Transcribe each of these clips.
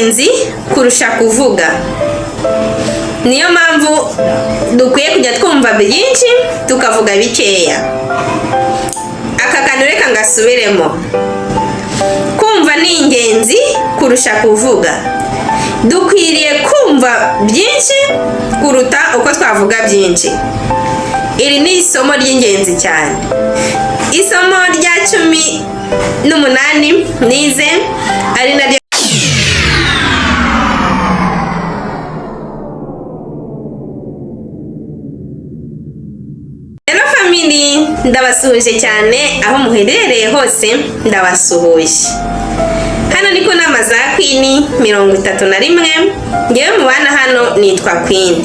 ingenzi kurusha kuvuga. Niyo mpamvu dukwiye kujya twumva byinshi tukavuga bikeya. Aka kantu reka ngasubiremo: kumva ni ingenzi kurusha kuvuga. Dukwiriye kumva byinshi kuruta uko twavuga byinshi. Iri ni isomo ry'ingenzi cyane. Isomo rya 18 nize ari naryo Hello family, ndabasuhuje cyane aho muherereye hose, ndabasuhuje. Hano ni ku nama za Queen 31. Ngewe mubana hano nitwa Queen.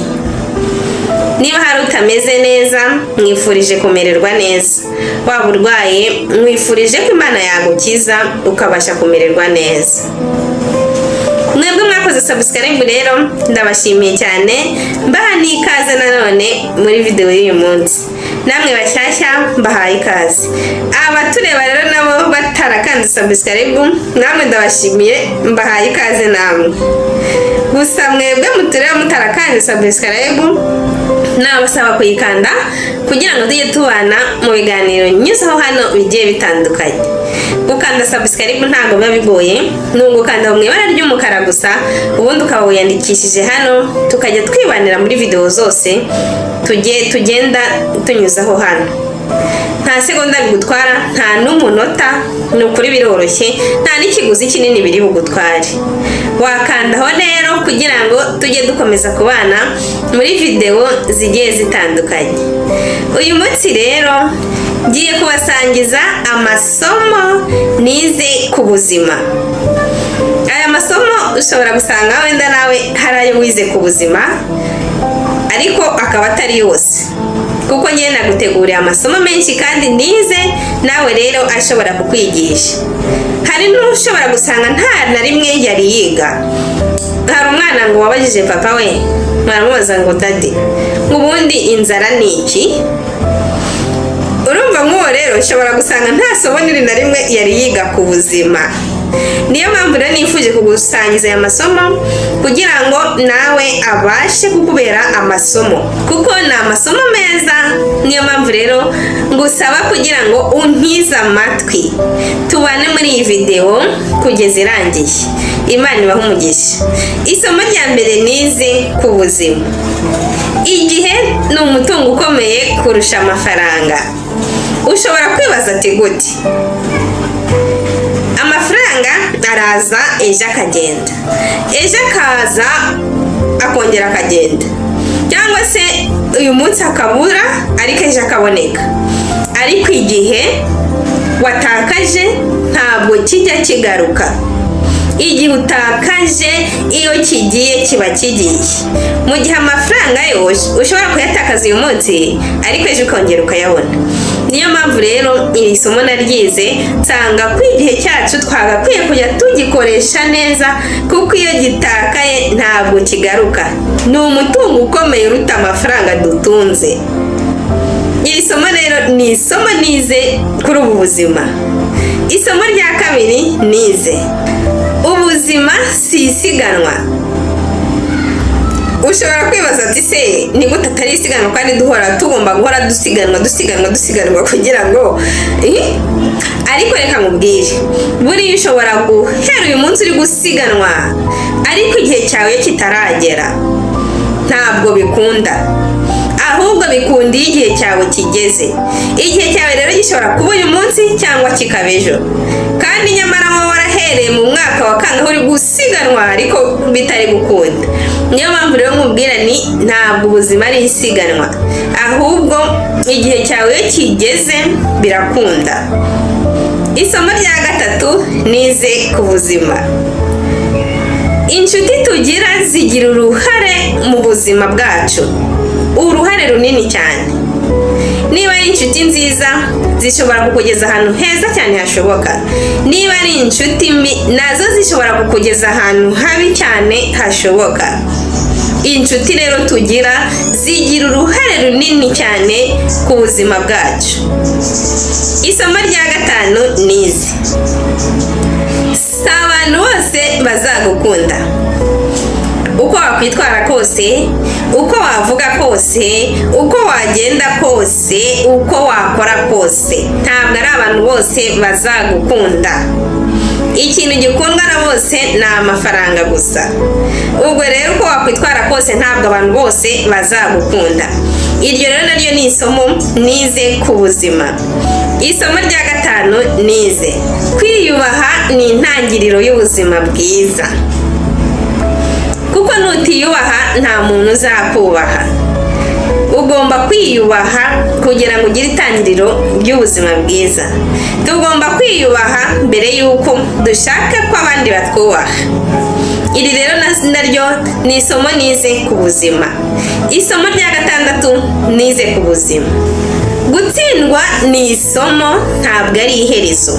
Niba hari utameze neza, mwifurije kumererwa neza. Waba urwaye, mwifurije ko Imana yagukiza ukabasha kumererwa neza. Mwebwe mwakoze subscribe rero, ndabashimiye cyane, mbaha n'ikaze nanone muri video y'uyu munsi. Namwe bashyashya, mbahaye ikaze. Abatureba rero nabo batarakanze subscribe, namwe ndabashimiye, mbahaye ikaze namwe. Gusa mwebwe mutureba mutarakanze subscribe, nabasaba kuyikanda kugira ngo tujye tubana mu biganiro nyuzeho hano bigiye bitandukanye. Gukanda subscribe ntabwo biba bigoye, ni ugukanda mu ibara ry'umukara gusa, ubundi ukaba wiyandikishije hano, tukajya twibanira muri video zose tujye tugenda tunyuzaho hano. Nta segonda bigutwara, nta n'umunota, ni ukuri biroroshye, nta n'ikiguzi kinini biri bugutware. Wakandaho rero kugira ngo tujye dukomeza kubana muri video zigiye zitandukanye. Uyu munsi rero ngiye kubasangiza amasomo nize ku buzima. Aya masomo ushobora gusanga wenda nawe hari ayo wize ku buzima, ariko akaba atari yose, kuko ngewe naguteguriye amasomo menshi kandi nize, nawe rero ashobora kukwigisha. Hari n'ushobora gusanga nta na rimwe yari yiga. Hari umwana ngo wabajije papa we, baramubaza ngo: "Daddy, ubundi inzara ni iki?" Urumva nk'uwo rero ushobora gusanga nta somo n'iri na rimwe yari yiga ku buzima. Niyo mpamvu rero nifuje kugusangiza aya masomo kugira ngo nawe abashe kukubera amasomo, kuko ni amasomo meza. Niyo mpamvu rero ngusaba kugira ngo untize amatwi, tubane muri iyi videwo kugeza irangiye. Imana ibahe umugisha. Isomo rya mbere nize ku buzima: igihe ni umutungo ukomeye kurusha amafaranga. Ushobora kwibaza ati: "Gute?" Amafaranga araza ejo akagenda, ejo akaza akongera akagenda, cyangwa se uyu munsi akabura ariko ejo akaboneka. Ariko igihe watakaje ntabwo kijya kigaruka. Igihe utakaje, iyo kigiye kiba kigiye. Mu gihe amafaranga yo ushobora kuyatakaza uyu munsi, ariko ejo ukongera ukayabona. Niyo mpamvu rero iri somo naryize nsanga ko igihe cyacu twagakwiye kujya tugikoresha neza, kuko iyo gitakaye ntabwo kigaruka. Ni umutungo ukomeye uruta amafaranga dutunze. Iri somo rero ni isomo nize kuri ubu buzima. Isomo rya kabiri nize: ubuzima si isiganwa. Ushobora kwibaza ati: "Se ni gute atari isiganwa kandi duhora tugomba guhora dusiganwa, dusiganwa, dusiganwa kugira ngo?" Ariko reka nkubwire, buriya ushobora guhera uyu munsi uri gusiganwa, ariko igihe cyawe iyo kitaragera ntabwo bikunda. Ahubwo bikunda iyo igihe cyawe kigeze. Igihe cyawe rero gishobora kuba uyu munsi cyangwa kikaba ejo, kandi nyamara wowe warahereye mu mwaka wa kangahe uri gusiganwa ariko bitari gukunda. Niyo mpamvu rero nkubwira ni ntabwo ubuzima ari isiganwa, ahubwo igihe cyawe iyo kigeze birakunda. Isomo rya gatatu nize ku buzima: inshuti tugira zigira uruhare mu buzima bwacu, uruhare runini cyane. Niba ari inshuti nziza, zishobora kukugeza ahantu heza cyane hashoboka. Niba ari inshuti mbi, nazo zishobora kukugeza ahantu habi cyane hashoboka. Inshuti rero tugira zigira uruhare runini cyane ku buzima bwacu. Isomo rya gatanu nize: Si abantu bose bazagukunda. Uko wakwitwara kose, uko wavuga kose, uko wagenda kose, uko wakora kose, ntabwo ari abantu bose bazagukunda. Ikintu gikundwa na bose ni amafaranga gusa. Ubwo rero uko wakwitwara kose, ntabwo abantu bose bazagukunda. Iryo rero naryo ni isomo nize ku buzima. Isomo rya gatanu nize: kwiyubaha ni intangiriro y'ubuzima bwiza, kuko nutiyubaha nta muntu uzakubaha. Ugomba kwiyubaha kugira ngo ugire itangiriro ry'ubuzima bwiza. Tugomba kwiyubaha mbere y'uko dushaka ko abandi batwubaha. Iri rero naryo ni isomo nize ku buzima. Isomo rya gatandatu nize ku buzima: gutsindwa ni isomo, ntabwo ari iherezo.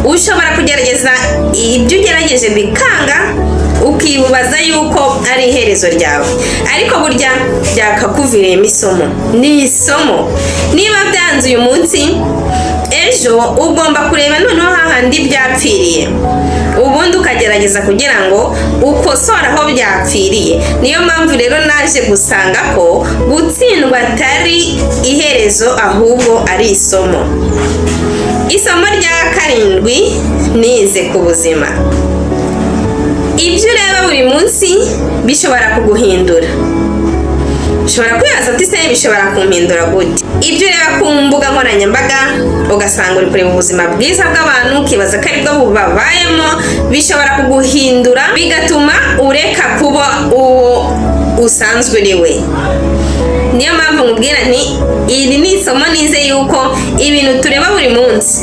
Ushobora kugerageza, ibyo ugerageje bikanga, ukibaza yuko ari iherezo ryawe, ariko burya byakakuviriyemo isomo. Ni isomo. Niba byanze uyu munsi, ejo ugomba kureba noneho hahandi byapfiriye, ubundi ukagerageza kugira ngo ukosore aho byapfiriye. Niyo mpamvu rero naje gusanga ko gutsindwa atari iherezo, ahubwo ari isomo. Isomo rya karindwi nize ku buzima: ibyo ureba buri munsi bishobora kuguhindura. Ushobora kwibaza ati: "Se bishobora kumpindura gute?" Ibyo ureba ku mbuga nkoranyambaga, ugasanga uri kureba ubuzima bwiza bw'abantu, ukibaza ko aribwo bubabayemo, bishobora kuguhindura, bigatuma ureka kuba uwo usanzwe uri we. Niyo mpamvu nkubwira nti iri ni isomo nize, yuko ibintu tureba buri munsi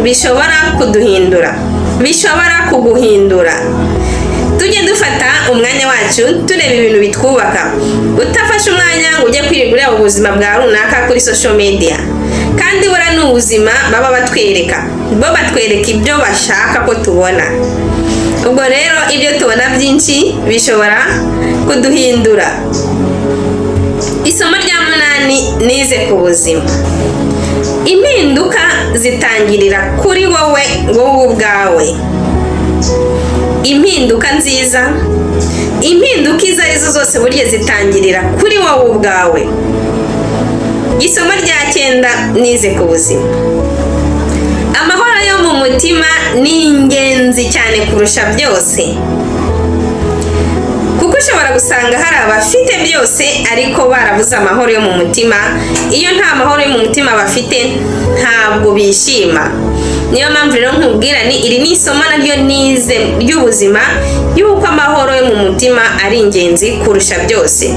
bishobora kuduhindura, bishobora kuguhindura. Tujye dufata umwanya wacu tureba ibintu bitwubaka, utafashe umwanya ngo ujye kwirirwa ureba ubuzima bwa runaka kuri social media. Kandi buriya ni ubuzima baba batwereka, bo batwereka ibyo bashaka ko tubona. Ubwo rero ibyo tubona byinshi bishobora kuduhindura. Isomo rya munani nize ku buzima: impinduka zitangirira kuri wowe, wowe ubwawe. Impinduka nziza, impinduka izo arizo zose, burya zitangirira kuri wowe ubwawe. Isomo rya cyenda nize ku buzima: amahoro yo mu mutima ni ingenzi cyane kurusha byose, kuko ushobora gusanga hari abafite byose ariko barabuze amahoro yo mu mutima. Iyo nta mahoro yo mu mutima bafite, ntabwo bishima. Niyo mpamvu rero nkubwira ni iri ni isomo naryo nize ry'ubuzima, yuko amahoro yo mu mutima ari ingenzi kurusha byose.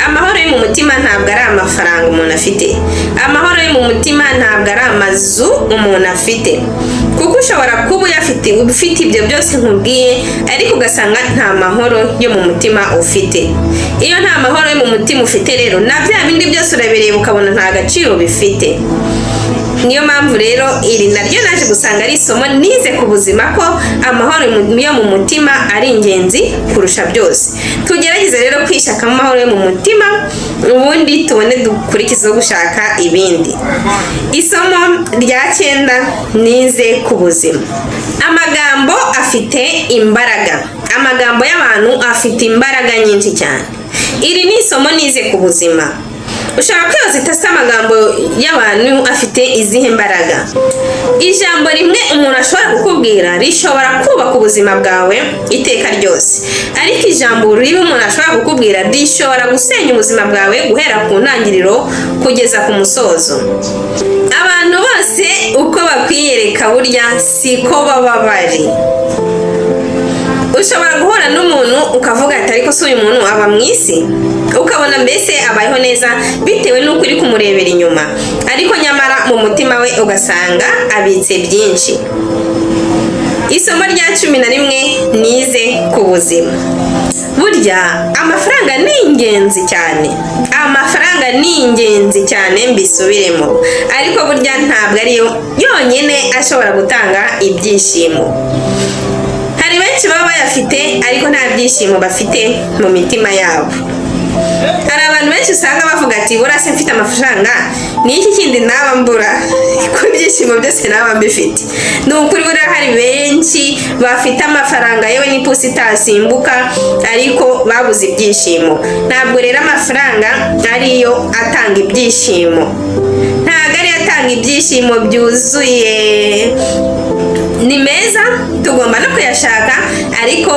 Amahoro yo mu mutima ntabwo ari amafaranga umuntu afite. Amahoro yo mu mutima ntabwo ari amazu umuntu afite, kuko ushobora kuba uyafite, ufite ibyo byose nkubwiye, ariko ugasanga nta mahoro yo mu mutima ufite. Iyo nta mahoro yo mu mutima ufite rero, na bya bindi byose urabireba ukabona nta gaciro bifite. Niyo mpamvu rero iri naryo naje gusanga ari isomo nize ku buzima, ko amahoro yo mu mutima ari ingenzi kurusha byose. Tugerageze rero kwishakamo amahoro yo mu mutima, ubundi tubone dukurikizeho gushaka ibindi. Isomo rya cyenda nize ku buzima: amagambo afite imbaraga. Amagambo y'abantu afite imbaraga nyinshi cyane. Iri ni isomo nize ku buzima. Ushobora kwibaza uti: "Ese amagambo y'abantu afite izihe mbaraga?" Ijambo rimwe umuntu ashobora kukubwira rishobora kubaka ubuzima bwawe iteka ryose, ariko ijambo ribi umuntu ashobora kukubwira rishobora gusenya ubuzima bwawe guhera ku ntangiriro kugeza ku musozo. Abantu bose uko bakwiyereka burya siko baba bari. Ushobora guhura n'umuntu ukavuga ati: "Ariko si uyu muntu aba mu isi?" Ukabona mbese abayeho neza bitewe n'uko uri kumurebera inyuma, ariko nyamara mu mutima we ugasanga abitse byinshi. Isomo rya 11 nize ku buzima: burya amafaranga ni ingenzi cyane. Amafaranga ni ingenzi cyane, mbisubiremo, ariko burya ntabwo ariyo yonyine ashobora gutanga ibyishimo. Hari benshi baba bayafite ariko nta byishimo bafite mu mitima yabo. Hari abantu benshi usanga bavuga ati: "Buriya se mfite amafaranga, ni iki kindi naba mbura, ko ibyishimo byose naba mbifite?" Ni ukuri, buriya hari benshi bafite amafaranga, yewe n'ipusi itasimbuka, ariko babuze ibyishimo. Ntabwo rero amafaranga ariyo atanga ibyishimo, ntabwo ariyo atanga ibyishimo byuzuye. Ni meza, tugomba no kuyashaka, ariko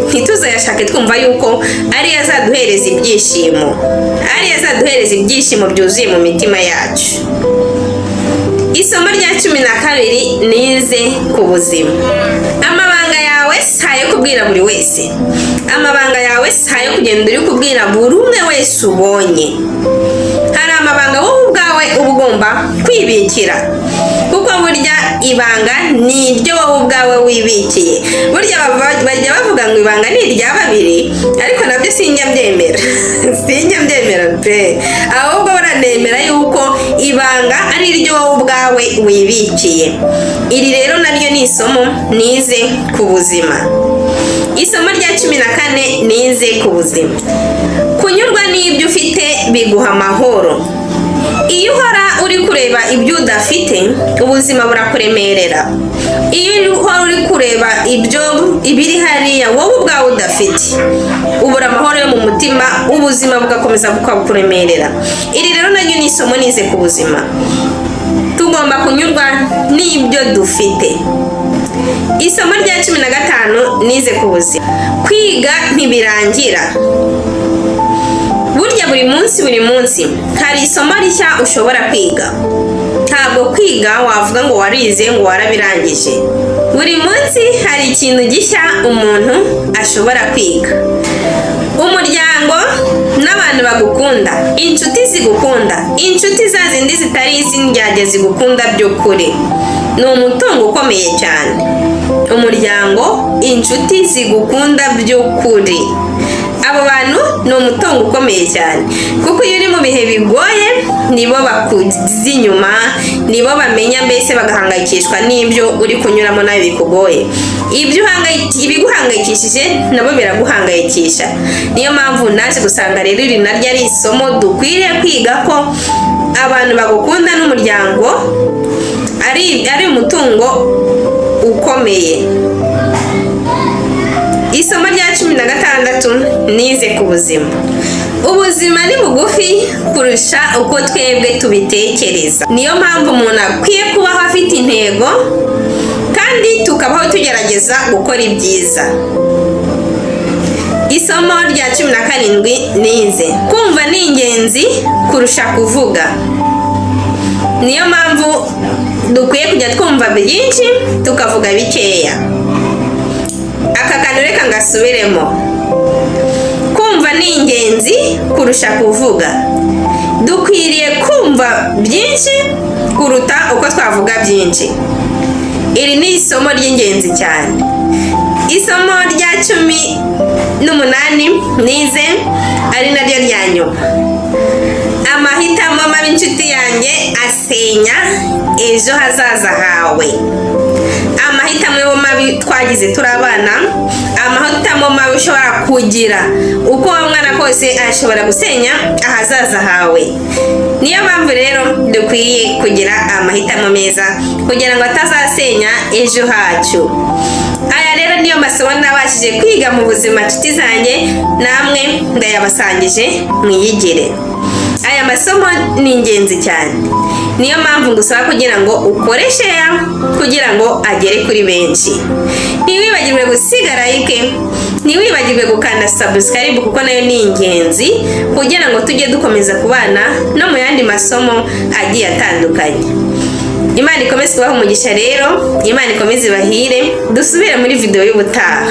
ntituzayashake twumva yuko ariyo azaduhereza ibyishimo, ariyo azaduhereza ibyishimo byuzuye mu mitima yacu. Isomo rya 12 nize ku buzima: amabanga yawe si ayo kubwira buri wese. Amabanga yawe si ayo kugenda uri kubwira buri umwe wese ubonye. Hari amabanga wowe ubwawe uba ugomba kwibikira, kuko burya ibanga ni iryo wowe ubwawe wibikiye. Burya bajya bavuga ngo ibanga ni irya babiri, ariko nabyo sinjya mbyemera, sinjya mbyemera pe. Ahubwo baranemera yuko ibanga ari iryo wowe ubwawe wibikiye. Iri rero naryo ni isomo nize ku buzima. Isomo rya 14 nize ku buzima: kunyurwa n'ibyo ufite biguha amahoro. Iyo uhora uri kureba ibyo udafite, ubuzima burakuremerera. Iyo uhora uri kureba ibyo ibiri hariya wowe ubwawe udafite, ubura amahoro yo mu mutima, ubuzima bugakomeza bukakuremerera. Iri rero naryo ni isomo nize ku buzima: tugomba kunyurwa n'ibyo dufite. Isomo rya 15 nize ku buzima: kwiga ntibirangira. Burya buri munsi, buri munsi hari isomo rishya ushobora kwiga. Ntabwo kwiga wavuga ngo warize, ngo warabirangije. Buri munsi hari ikintu gishya umuntu ashobora kwiga. Umuryango n'abantu bagukunda, inshuti zigukunda, inshuti za zindi zitari iz'indyarya zigukunda by'ukuri, ni umutungo ukomeye cyane. Umuryango, inshuti zigukunda by'ukuri, abo bantu ni umutungo ukomeye cyane, kuko iyo uri mu bihe bigoye nibo bakuza inyuma, nibo bamenya, mbese bagahangayikishwa n'ibyo uri kunyuramo nawe bikugoye. Ibyo ibiguhangayikishije nabo biraguhangayikisha. Niyo mpamvu naje gusanga rero iri naryo ari isomo dukwiriye kwiga, ko abantu bagukunda n'umuryango ari umutungo ukomeye. Isomo rya 16 nize ku buzima: ubuzima ni bugufi kurusha uko twebwe tubitekereza. Niyo mpamvu umuntu akwiye kubaho afite intego, kandi tukabaho tugerageza gukora ibyiza. Isomo rya 17 nize: kumva ni ingenzi kurusha kuvuga. Niyo mpamvu dukwiye kujya twumva byinshi, tukavuga bikeya. Aka kantu reka ngasubiremo: kumva ni ingenzi kurusha kuvuga. Dukwiriye kumva byinshi kuruta uko twavuga byinshi. Iri ni isomo ry'ingenzi cyane. Isomo rya 18 nize, ari naryo rya nyuma: amahitamo mabi, inshuti yanjye, asenya ejo hazaza hawe. Amahitamo mabi twagize turi abana, amahitamo mabi ushobora kugira uko waba umwana kose, ashobora gusenya ahazaza hawe. Niyo mpamvu rero dukwiye kugira amahitamo meza kugira ngo atazasenya ejo hacu. Aya rero niyo masomo nabashije kwiga mu buzima, nshuti zanjye, namwe ndayabasangije mwiyigire. Aya masomo ni ingenzi cyane. Niyo mpamvu ngusaba kugira ngo ukore share kugira ngo agere kuri benshi. Ntiwibagirwe gusiga like, ntiwibagirwe gukanda subscribe, kuko nayo ni ingenzi kugira ngo tujye dukomeza kubana no mu yandi masomo agiye atandukanye. Imana ikomeze kubaha umugisha rero, Imana ikomeze ibahire. Dusubire muri video y'ubutaha.